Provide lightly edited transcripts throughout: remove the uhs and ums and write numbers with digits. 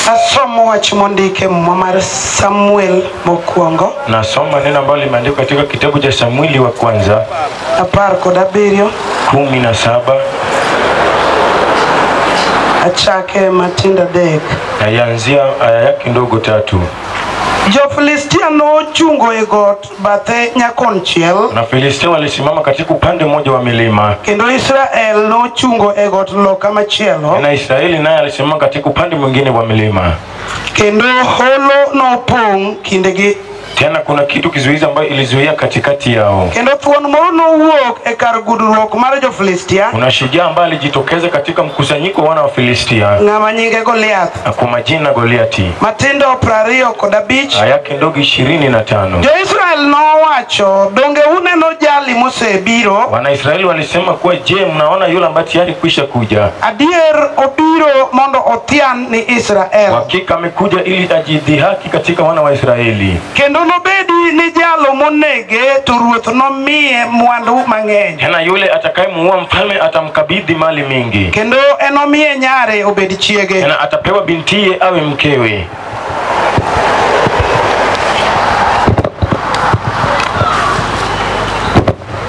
Asomo wach mondike Muma mar Samuel mokwongo. Nasoma neno ambalo limeandikwa katika kitabu cha Samueli wa kwanza 17 17 achake matindo 3 na yaanzia aya yake ndogo 3. Jo-Filistia nochungo e got bathe nyakonchiel, Na Filistia walisimama katika upande mmoja wa milima, kendo Israel nochungo e got loka machielo, na Israeli naye alisimama katika upande mwingine wa milima. Kendo holo nopong' kindegi. Tena kuna kitu kizuizi ambayo ilizuia katikati yao. Kendo thuon moro nowuok e kar gudruok mar Jo-Filistia, Kuna shujaa ambaye alijitokeza katika mkusanyiko wa wana wa Filistia ng'ama nyinge Goliath. na kwa majina Goliati. Matindo 25. Aya yake ndogo 25. Jo-Israel nowacho, donge uneno jali mosebiro? Wanaisraeli walisema kuwa, je, mnaona yule ambaye tayari kwisha kuja? Adier obiro mondo othian ni Israel. Hakika amekuja ili ajidhihaki katika wana wa Israeli. Kendo nobedi ni jalo monege to ruoth nomiye mwandu mang'eny. Tena yule atakayemuua mfalme atamkabidhi mali mingi. Kendo enomiye nyare obed chiege. Tena atapewa bintiye awe mkewe.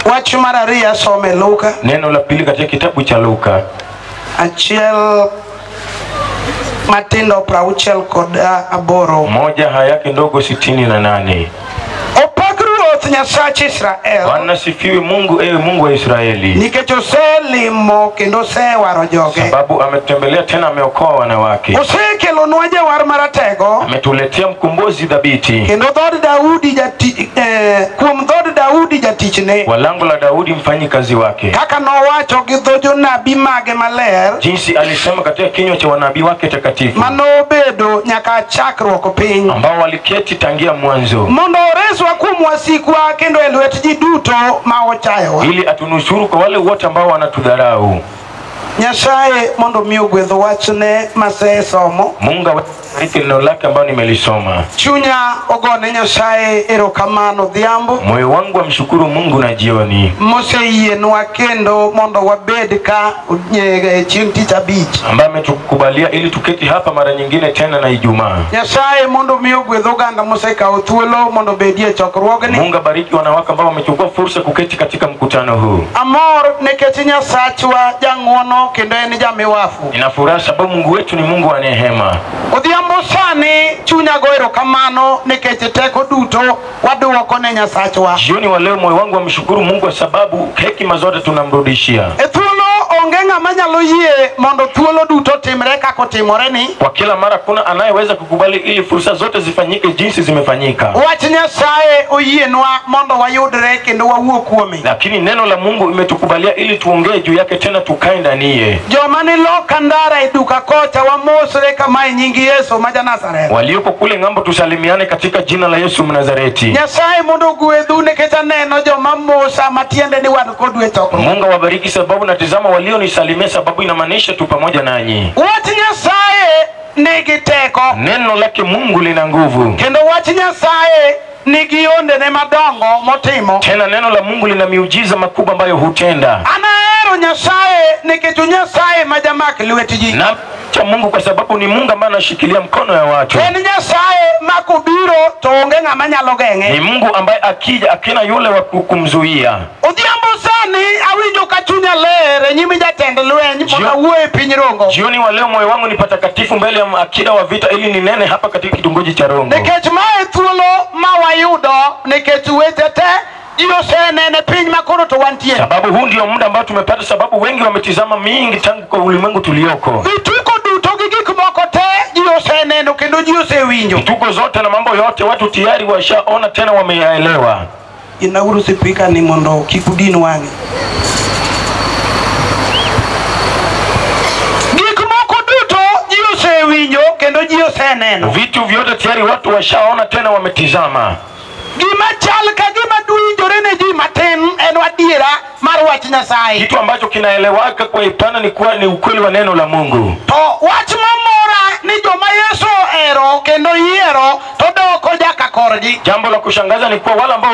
Wach mar ariyo asome Luka Neno la pili katika kitabu cha Luka 1 matindo 68. 1 aya yake ndogo 68. Opak Ruoth Nyasach Israel, Bwana sifiwe Mungu, ewe Mungu wa Israeli, nikech oselimo kendo osewaro joge. Sababu ametembelea tena ameokoa wanawake. Osekelonwa jawar maratego, Ametuletea mkombozi dhabiti kendo dhood Daudi kuom dhood Daudi jatichne, wa lango la Daudi mfanyikazi wake, kaka nowacho gi dho jonabi mage maler, jinsi alisema katika kinywa cha wanabii wake takatifu, manobedo nyaka chakruok piny, ambao waliketi tangia mwanzo, mondo oreswa kuom wasikwa kendo e lwet ji duto ma ochayowa. Ili atunusuru kwa wale wote ambao wanatudharau. Nyasaye mondo mi ogwedh wachne masesomo. Mungu abariki neno lake ambalo nimelisoma. Chunya ogone Nyasaye erokamano odhiambo, Moyo wangu amshukuru Mungu na jioni, moseyienwa kendo mondo wabed ka chieng' tich abich. Ambaye ametukubalia ili tuketi hapa mara nyingine tena na Ijumaa. Nyasaye mondo mi ogwedh oganda mosekawo thuolo mondo obedie chokruogni. Mungu abariki wanawake ambao wamechukua fursa kuketi katika mkutano huu. Amor nikech Nyasachwa jang'uono kendo en jamiwafu. Nina furaha sababu Mungu wetu ni Mungu wa neema. Odhiambo sani chunya go erokamano nikech teko duto waduoko ne Nyasachwa. Jioni wa leo moyo wangu amshukuru Mungu kwa sababu hekima zote tunamrudishia. E thuolo onge ng'ama nyalo yie mondo thuolo duto timre kaka otimore ni. Kwa kila mara kuna anayeweza kukubali ili fursa zote zifanyike jinsi zimefanyika. Wach Nyasaye oyienwa mondo wayudre kendo wawuo kuome. Lakini neno la Mungu imetukubalia ili tuongee juu yake tena tukae ndaniye. Joma ni loka ndara e duka kocha wamosre kama e nying Yesu ma ja Nazareth. Walioko kule ng'ambo tusalimiane katika jina la Yesu Mnazareti. Nyasaye mondo ogwedhu nikech aneno joma mosa matiende ni wan kodu e chokruok. Mungu awabariki sababu natizama walionisalimia, sababu inamaanisha tu pamoja nanyi. Wach Nyasaye nigi teko. Neno lake Mungu lina nguvu. Kendo wach Nyasaye nigi ondene madongo motimo. Tena neno la Mungu lina miujiza makubwa ambayo hutenda. Anahero Nyasaye nikech Nyasaye ma jamak lwet ji. Na cha Mungu kwa sababu ni Mungu ambaye anashikilia mkono ya watu. En Nyasaye makobiro to onge ng'ama nyalo geng'e. Ni Mungu ambaye akija akina yule wa kumzuia. Odhiambo sani awinjo ka chunya ler e nyim jatend lweny mondo awuo e piny Rongo. Jioni wa leo moyo wangu ni patakatifu mbele ya akida wa vita ili ninene hapa katika kitongoji cha Rongo. Nikech mae thuolo ma wayudo nikech weche te ji osenene piny makoro to wantie. Sababu huu ndio muda ambao tumepata, sababu wengi wametizama mingi tangu kwa ulimwengu tulioko. Vituko duto gi gik moko te ji oseneno kendo ji osewinjo. Vituko zote na mambo yote watu tayari washaona tena wameyaelewa. Inauru sipika ni mondo kik udin wang'e. Gik moko duto ji osewinjo kendo ji oseneno. Vitu vyote tayari watu washaona tena wametizama. Gima chal ka gima duinjore ne ji matin en adiera mar wach Nyasaye. Kitu ambacho kinaeleweka kwa ipana ni kuwa ni ukweli wa neno la Mungu. To wach mamora ni joma Yesu ohero kendo yiero to doko jaka korgi. Jambo la kushangaza ni kuwa wale ambao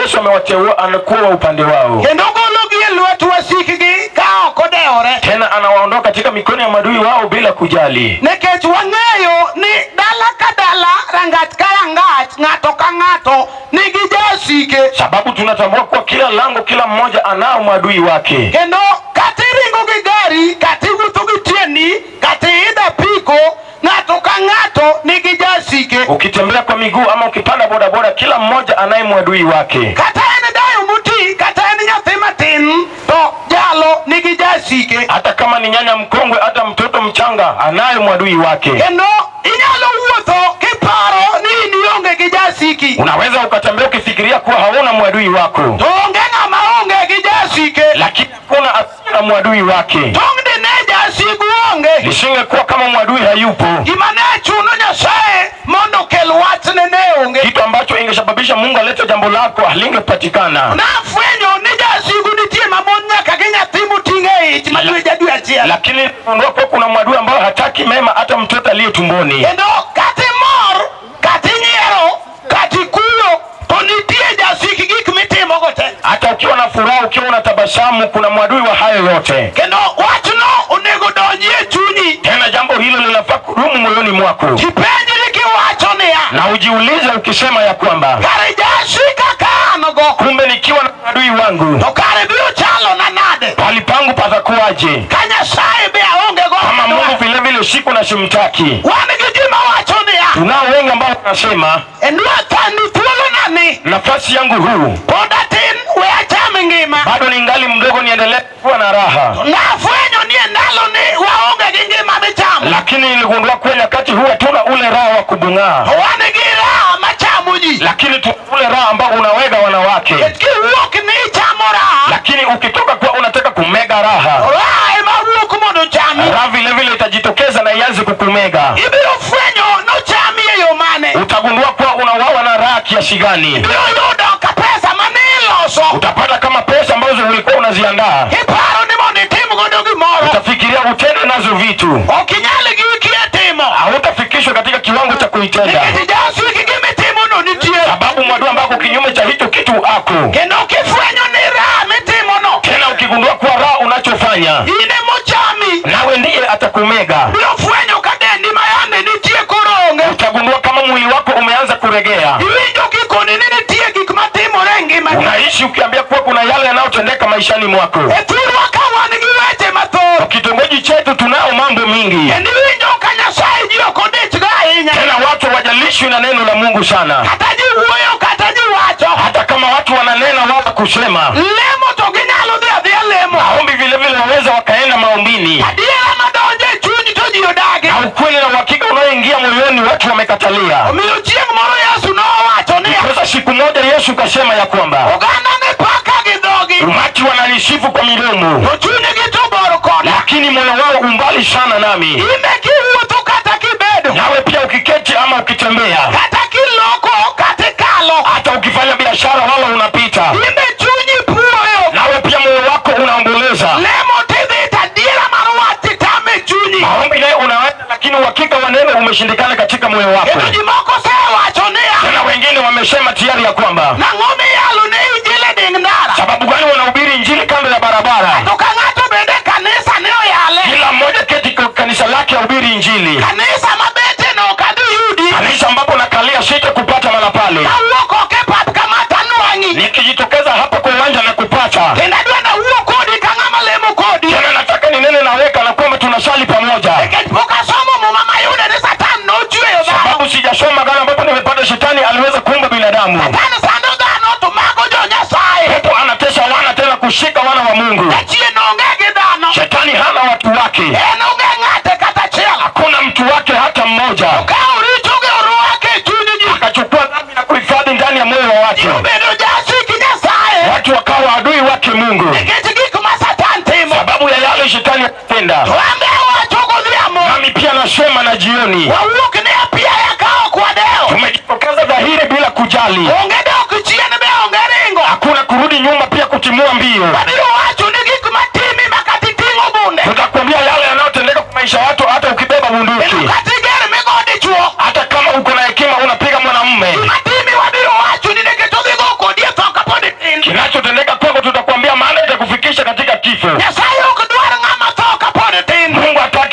Yesu amewateua anakuwa upande wao. Kendo gologi e lwet wasikgi ka ma ok odewore. Tena anawaondoa katika mikono ya maadui wao bila kujali. Nikech wang'eyo ni dala ka dala, rangach ka rangach, ng'ato ka ng'ato nigi jasike. Sababu tunatambua kuwa kila lango, kila mmoja anao maadui wake. Kendo kata iringo gi gari, kata iwuotho gi tiendi, kata iidho apiko, ng'ato ka ng'ato nigi jasike. Ukitembea kwa miguu ama ukipanda bodaboda, kila mmoja anaye mwadui wake. Kata en dayo moti, kata en nyathi matin, to jalo nigi jasike. Hata kama ni nyanya mkongwe, hata mtoto mchanga anaye mwadui wake. Kendo inyalo wuotho kiparo ni in ionge gi jasiki. Unaweza ukatembea ukifikiria kuwa hauna mwadui wako. To onge ng'ama onge gi jasike. Lakini kuna asiye na mwadui wake. Tong' dine jasigu onge. Lisingekuwa kama mwadui hayupo. Gima ne chuno Nyasaye mondo okel wachne ne onge. Kitu ambacho ingesababisha Mungu alete jambo lako halingepatikana. Nafwenyo ni jasigu nitie mamon nyaka gi nyathi moting'o e ich ma dwe dwe achiel. Lakini ondoa kwa kuna mwadui ambao hataki mema hata mtoto aliye tumboni. Kendo kata imor, kata inyiero, kata ikuyo, to nitie jasiki gik mitimogo te. Hata ukiwa na furaha, ukiwa unatabasamu, kuna mwadui wa hayo yote. Kendo wachno onego donji e chunyi. Tena jambo hilo linafaa kudumu moyoni mwako. Kipenjri kiwacho niya. Na ujiulize ukisema ya kwamba kare jasika ka an go, kumbe nikiwa na adui wangu, to kare biro chalo na nade? Pali pangu patakuwaje? Ka Nyasaye be aonge go, kama Mungu vile vile siku na simtaki. Wan gi ji mawacho niya. Tunao wengi ambao wanasema enwatani thuolo nani, nafasi yangu huu pod atin, we acham ngima, bado ningali mdogo, niendelee kuwa na raha. Nafwenyo ni e ndalo ni waonge gi ngima michamo. Lakini niligundua kuwa nyakati huwa tuna ule raha wa kubung'aa. Wan gi raha machamo ji. Lakini tuna ule raha ambao unawega wanawake. Kiwuok ni ichamo raha. Lakini ukitoka kuwa unataka kumega raha, raha ema wuok mondo ochami. Raha vile vile itajitokeza na ianze kukumega. Ibiro fwenyo nochami e yo mane. Utagundua kuwa unawawa na raha kiasi gani. Ibiro yudo ka pesa mane iloso. Utapata kama pesa ambazo ulikuwa unaziandaa. Iparo ni mondo itim godo gimoro. Utafikiria utende nazo vitu. Ok inyal gikie timo. Hautafikishwa katika kiwango cha kuitenda. Nikech jasiki gimitimo no nitie. Sababu mwadui ambako kinyume cha hicho kitu ako. Kendo kifwenyo ni raha mitimo no. Tena ukigundua kuwa raha unachofanya, in emochami, nawe ndiye atakumega. Biro fwenyo ka dendi ma yande nitie koro onge. Utagundua kama mwili wako umeanza kuregea. Iwinjo kikoni ni nitie gik matimore e ngimani. Unaishi ukiambia kuwa kuna yale yanayotendeka maishani mwako. E thurwa ka wan gi weche mathoth. Kwa kitongoji chetu tunao mambo mingi. Kendo iwinjo ka Nyasaye ji ok odich go ahinya. Tena watu hawajalishwi na neno la Mungu sana. Kata ji wuoyo kata ji wacho. Hata kama watu wananena wala kusema. Lemo to ginyalo dhi adhiya lemo. Maombi vile vile waweza wakaenda maombini. Adiera madonjo e chuny to ji odagi. Na ukweli na uhakika unaoingia moyoni watu wamekatalia. Omiyo chieng' moro Yesu nowacho niya. Sasa siku moja Yesu kasema ya kwamba oganda ne paka gi dhogi. Umati wananisifu kwa midomo. To chunygi to bor koda. Lakini moyo wao umbali sana nami. Ime kiwuotho kata kibedo. Nawe pia ukiketi ama ukitembea. Kata kiloko kata ikalo. Hata ukifanya biashara wala unapita. Ime chunyi puoyo. Nawe pia moyo wako unaomboleza. Lemo tidhi tadiera mar wach titame chunyi. Maombi nayo unaweza, lakini uhakika wa neno umeshindikana katika moyo wako. Kendo ji moko osewacho niya. Tena wengine wamesema tayari ya kwamba nang'o miyalo ne injili ding ndara. Sababu gani wanahubiri injili kando ya barabara? To ka ng'ato bende kanisa ne oyale. Kila mmoja keti kwa kanisa lake ahubiri injili. Kanisa mabete no ok adhi yudi. Kanisa ambapo nakalia sita kupata mahala pale. Kawuok oko e pap kama tanwang'i. Nikijitokeza hapa kwa uwanja na kupata. Kendo adwa nawuo kodi ka ng'ama lemo kodi. Tena nataka ninene na weka na kwamba tunasali pamoja. Nikech pok asomo muma mayudo ni Satan nochweyo dhano. Sababu sijasoma gana ambapo nimepata shetani aliweza kuumba binadamu. Satan sando dhano to mago jo Nyasaye. Pepo anatesa wana tena kushika wana wa Mungu. Jachien onge gi dhano. Shetani hana watu wake. En onge ng'ate kata achiel. Hakuna mtu wake hata mmoja. Okawo richo gi orwake e chuny ji. Akachukua dhambi na kuhifadhi ndani ya moyo wa watu. Ji obedo jasik Nyasaye. Watu wakawa adui wake Mungu. Nikech gik ma Satan timo. Sababu ya yale shetani anatenda. To an be awacho godhiambo. Nami pia nasema na jioni. Wawuok ne apiaya ka ok wadewo. Tumejitokeza dhahiri bila kujali. Onge dok chien be onge ringo. Hakuna kurudi nyuma pia kutimua mbio. Wabiro wacho ni gik matimi ma kata iting'o bunde. Tutakwambia yale yanayotendeka kwa maisha watu hata ukibeba bunduki. Kendo kata iger migo dichuo. Hata kama uko na hekima unapiga mwanamume. Gima timi wabiro wacho ni nikech odhi go kodi e tho kapod itin. Kinachotendeka kwako tutakwambia, maana itakufikisha katika kifo. Nyasaye ok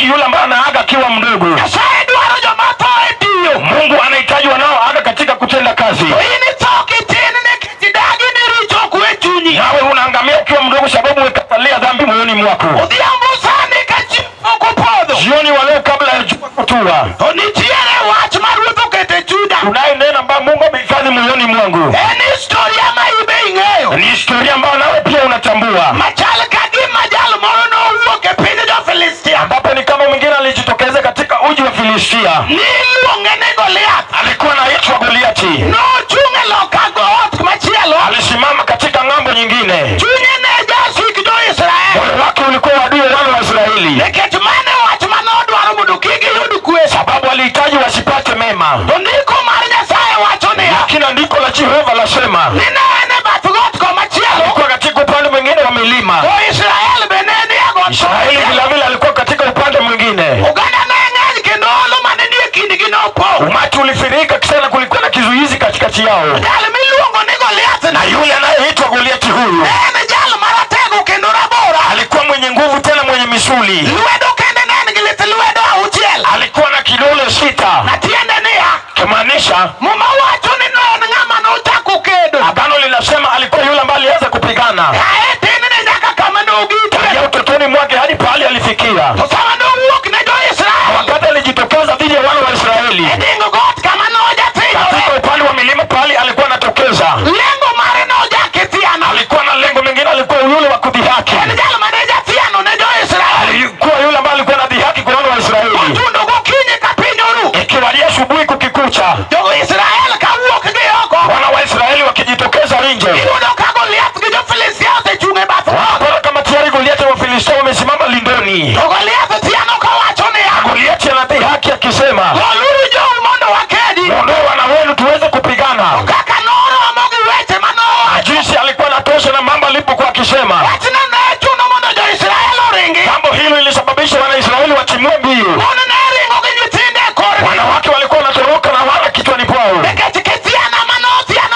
Anadhihaki yule ambaye anaaga akiwa mdogo. Mungu anahitaji wanaoaga katika kutenda kazi. Nawe unaangamia ukiwa mdogo sababu umekatalia dhambi moyoni mwako. Jioni wa leo kabla ya jua kutua, tunaye neno ambayo Mungu amehifadhi moyoni mwangu. Ni historia ambayo nawe pia unatambua, ambapo ni kama mwingine alijitokeza katika uji wa Filistia. Alikuwa anaitwa Goliati. Alisimama katika ng'ambo nyingine. Moyo wake ulikuwa adui wana wa Israeli, sababu alihitaji wasipate mema. Lakini andiko la Jehova lasema alikuwa katika upande mwingine wa milima. Israeli vile vile alikuwa katika upande mwingine. Umati ulifirika kisana, kulikuwa na kizuizi katikati yao. Na yule anayeitwa Goliati huyu alikuwa mwenye nguvu tena mwenye misuli. Alikuwa na kidole 6. Kumaanisha agano linasema alikuwa yule ambaye alianza kupigana tangia utotoni mwake hadi pahali alifikia. Wakati alijitokeza dhidi ya wana wa Israeli katika upande wa milima pahali alikuwa anatokeza, alikuwa na lengo mengine. Alikuwa yule wa kudhihaki. Alikuwa yule ambaye alikuwa anadhihaki kwa wana wa Israeli. Ikiwadia asubuhi kukikucha, wana wa Israeli wakijitokeza nje, wanapata kama tayari Goliati wa Filistia wamesimama lindoni. Goliati anadhihaki akisema, ondoa wana wenu tuweze kupigana. Jinsi alikuwa anatosha na mambo alipokuwa akisema, jambo hilo ilisababisha wana Israeli watimue mbio. Wanawake walikuwa wanatoroka na wana kichwani kwao,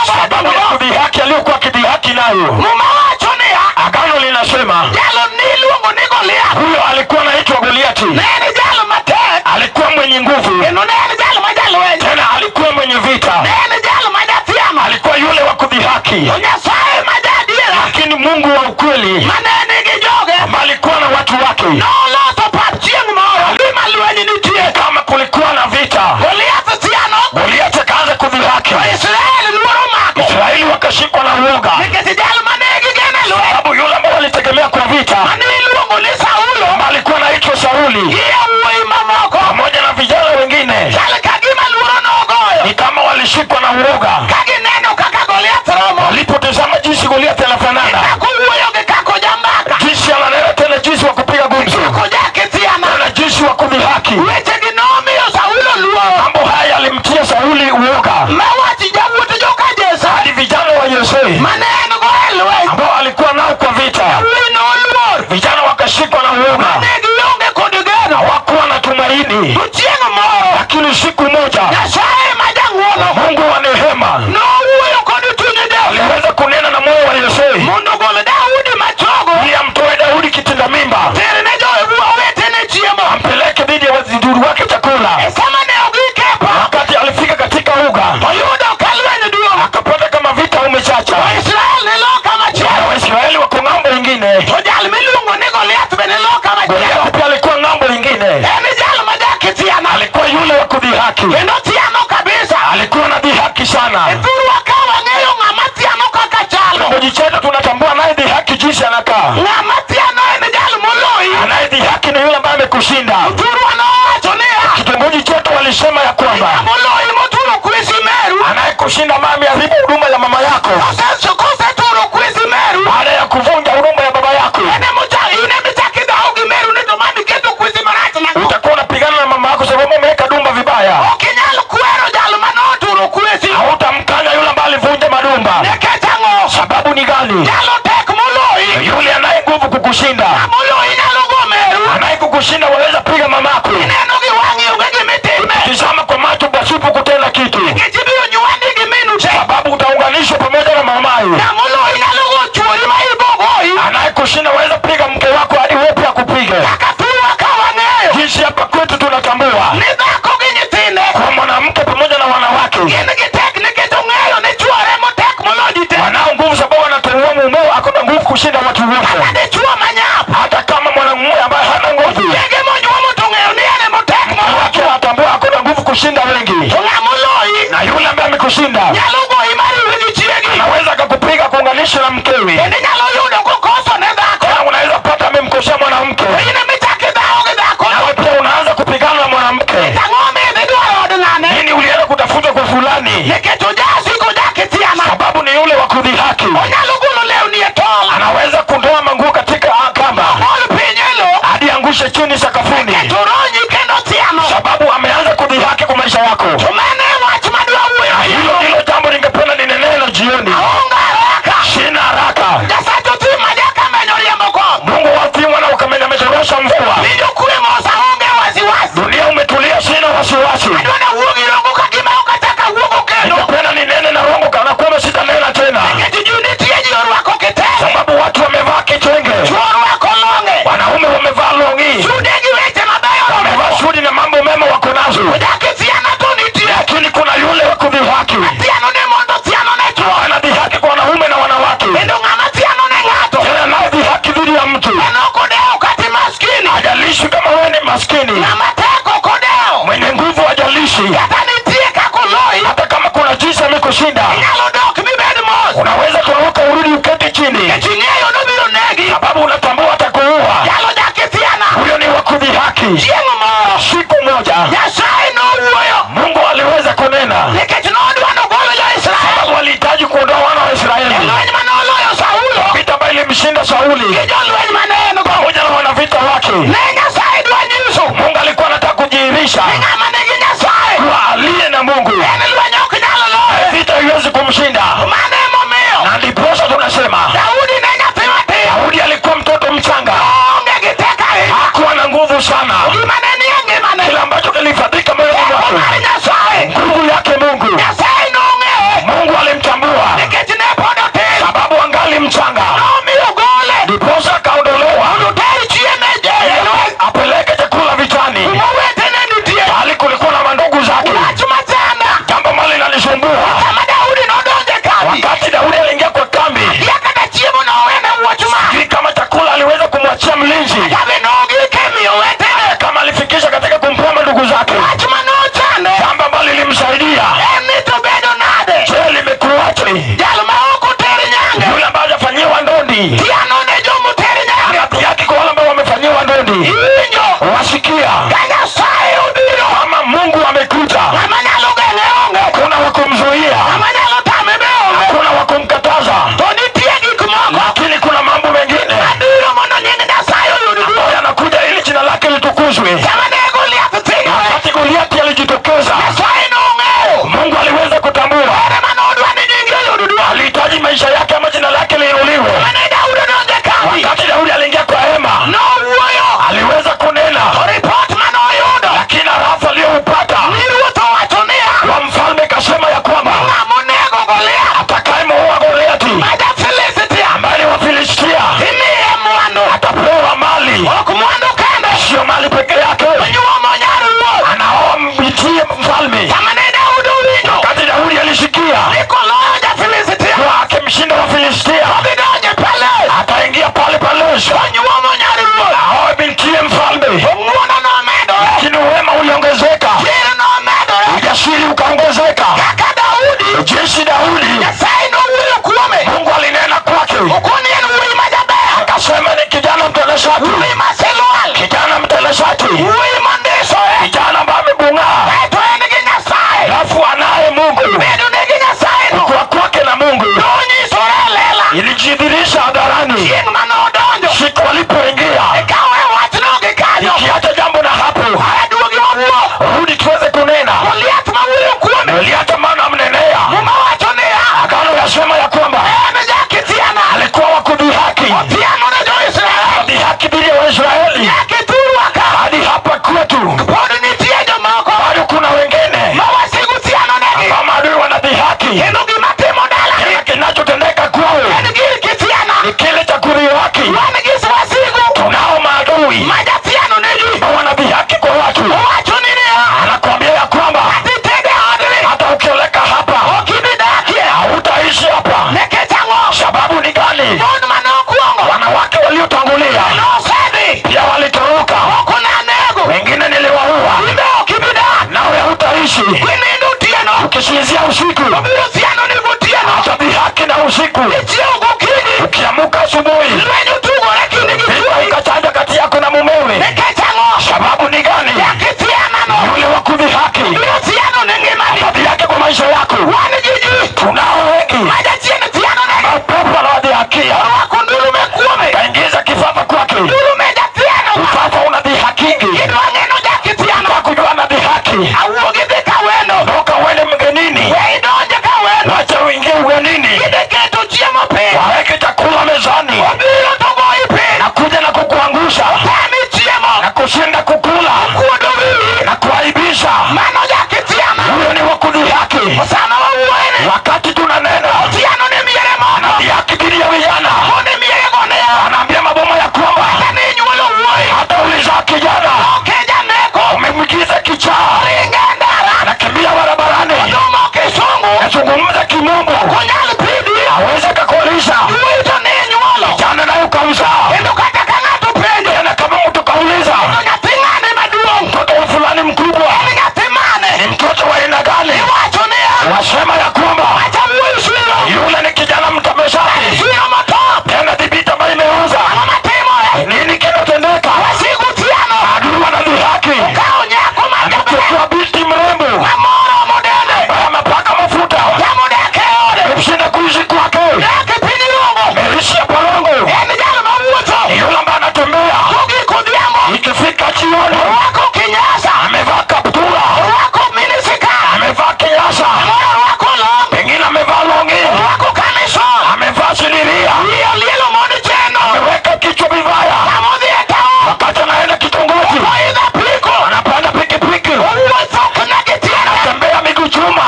sababu ya kudhihaki aliyokuwa akidhihaki nayo. Agano linasema huyo alikuwa anaitwa Goliati. Alikuwa mwenye nguvu tena alikuwa mwenye vita. Alikuwa yule wa kudhihaki. Lakini Mungu wa ukweli alikuwa na watu wake. Kama kulikuwa na vita, Goliati akaanza kudhihaki. Israeli wakashikwa na uoga, sababu yule ambaye walitegemea kwa vita alikuwa anaitwa Sauli pamoja na vijana wengine. Ni kama walishikwa na uoga walipotazama jinsi Goliati anafanana, jinsi ananena, tena jinsi wa kupiga gumzo, tena jinsi wa kudhihaki. Mambo haya yalimtia Sauli uoga hadi vijana wa Yesai ambao alikuwa nao kwa vita, vijana wakashikwa na uoga, hawakuwa na tumaini. Lakini siku moja Mungu wa neema aliweza kunena na moyo wa Yesai ili amtoe Daudi kitinda mimba, ampeleke dhidi ya waziduru wake chakula. Wakati alifika katika uga, akapata kama vita umechacha. Waisraeli wako ng'ambo nyingine, Goliathi pia alikuwa ng'ambo nyingine. Alikuwa yule wa kudhihaki, alikuwa na dhihaki sana. Tunapojicheza tunatambua naye dhihaki jinsi anakaa. Anayedhihaki ni yule ambaye amekushinda. Kitongoji chetu walisema ya kwamba anayekushinda mami haribu huduma ya mama yako, baada ya kuvunja huduma ya baba yako utakuwa unapigana na mama yako sababu umeweka dumba vibaya. Hautamkanya yule ambaye alivunja madumba. Sababu ni gani? Yule anaye nguvu kukushinda, anayekukushinda waweza piga mamako. Tizama kwa macho basupu kutenda kitu, sababu utaunganishwa pamoja na mamayo. amekushinda wengi, na yule ambaye amekushinda anaweza akakupiga kuunganisha na mkewe. Tena unaweza kupata amemkosea mwanamke, nawe pia unaanza kupigana na mwanamke. Nini ulienda kutafuta kwa fulani? Sababu ni yule wa kudhihaki. Anaweza kundoa manguo katika kamba hadi angushe chini sakafuni, sababu ameanza kudhihaki kwa maisha yako. Hilo ndilo jambo ningependa nineneno jioni. Sina haraka. Mungu watimwa na ukamenya ametorosha mvua. Dunia umetulia, sina wasiwasi. Ningependa ninene na rongo kana kwamba sitanena tena, sababu watu wamevaa kitenge, wanaume wamevaa longi, wamevaa sudi na mambo mema wako nazo, lakini kuna yule wa kudhihaki. Anadhihaki kwa wanaume na wanawake, tena anadhihaki dhidi ya mtu. Hajalishi kama wewe ni maskini, mwenye nguvu hajalishi, hata kama kuna jinsi amekushinda, unaweza kuruka urudi uketi chini, sababu unatambua atakuua. Huyo ni wa kudhihaki. Siku moja Mungu aliweza kunena, sababu alihitaji kuondoa wana wa Israeli. Vita ambayo ilimshinda Sauli pamoja na wanavita wake, Mungu alikuwa anataka kudhihirisha kuwa aliye na Mungu, vita haiwezi kumshinda. Na ndiposa tunasema Daudi alikuwa mtoto mchanga, hakuwa na nguvu sana. Kile ambacho kilifadhika moyoni mwake, nguvu yake Mungu. Mungu alimtambua sababu angali mchanga, ndiposa akaondolewa apeleke chakula vitani, bali kulikuwa na mandugu zake. Jambo ambalo linanisumbua, wakati Daudi aliingia kwa kambi, sijui kama chakula aliweza kumwachia mlinzi, kama alifikisha katika kumpoma ndugu zake, jambo ambalo lilimsaidia. Je, limekuwaje yule ambaye hajafanyiwa ndondi? Yake kwa wale ambao wamefanyiwa ndondi, wasikia kama Mungu amekuja, hakuna wa kumzuia, hakuna wa kumkataza. Lakini kuna mambo mengine ambayo yanakuja ili jina lake litukuzwe. Wakati Goliathi alijitokeza, Mungu aliweza kutambua alihitaji maisha yake ama jina lake liinuliwe. Wakati Daudi aliingia kwa hema, aliweza kunena, lakini harafu aliyoupata wa mfalme kasema ya kwamba atakayemuua Goliathi ambaye ni wa Filistia atapewa mali, sio mali peke yake, anaoa mbitie mfalme. Ukisinzia usiku atadhihaki na usiku. Ukiamuka asubuhi ikachanja kati yako na mumewe. Sababu ni gani? Yule wa kudhihaki atadhihaki kwa maisha yako. Tunao wengi mapepo anawadhihakia, kaingiza kifafa kwake. Ufafa unadhihakingi, kujua anadhihaki. Toka uende mgenini, wacha uingie ugenini, waweke chakula mezani na kuja na kukuangusha na kushinda kukula na kuaibisha. Huyo ni wa kudhihaki. Wakati tunanena anadhihaki dhidi ya vijana, anaambia maboma ya kwamba hata ulizaa kijana umemwigiza kichaa, anakimbia barabarani, anazungumza kimombo, aweze kakulisha kijana naye ukamzaa. Tena kama mtu kauliza mtoto wa fulani mkubwa ni mtoto wa aina gani, wasema ya kwamba yule ni kijana mtameshaji, tena dhibiti ambayo imeuza. Nini kinatendeka? Adui anadhihaki, anachukua binti mrembo ambaye amepaka mafuta, ameshinda kuishi kwake, ameishi parongo. Yule ambaye anatembea ikifika jioni amevaa kaptura, amevaa kinyasa, pengine amevaa longi, amevaa siliria, ameweka kichwa vibaya. Wakati anaenda kitongoji anapanda pikipiki, anatembea miguu chuma.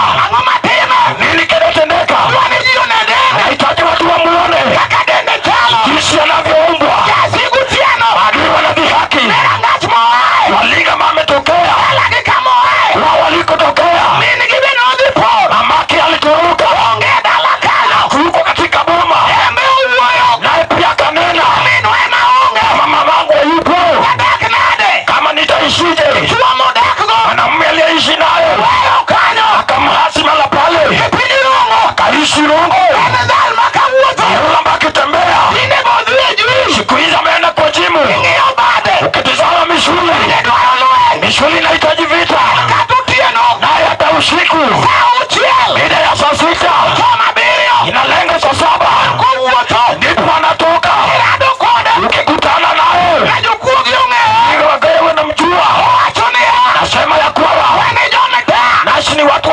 Nini kinatendeka? Anahitaji watu wamuone jinsi anavyoumbwa. Adui wanadhihaki, walinga ametokea wao walikotokea. Mamake alitoroka kuko katika boma, naye pia akanena, kama mamangu yupo, kama nitaishije? Mwanamume aliyeishi naye akamhasi mala pale, akaishi Rongo. Yule ambaye akitembea siku hizi ameenda kwa jimu. Ukitizama misuli, misuli inahitaji vita, naye hata usiku mida ya saa 6 inalenga saa 7 ndipo anatoka. Ukikutana naye wewe unamjua, nasema ya kwamba nasi ni watu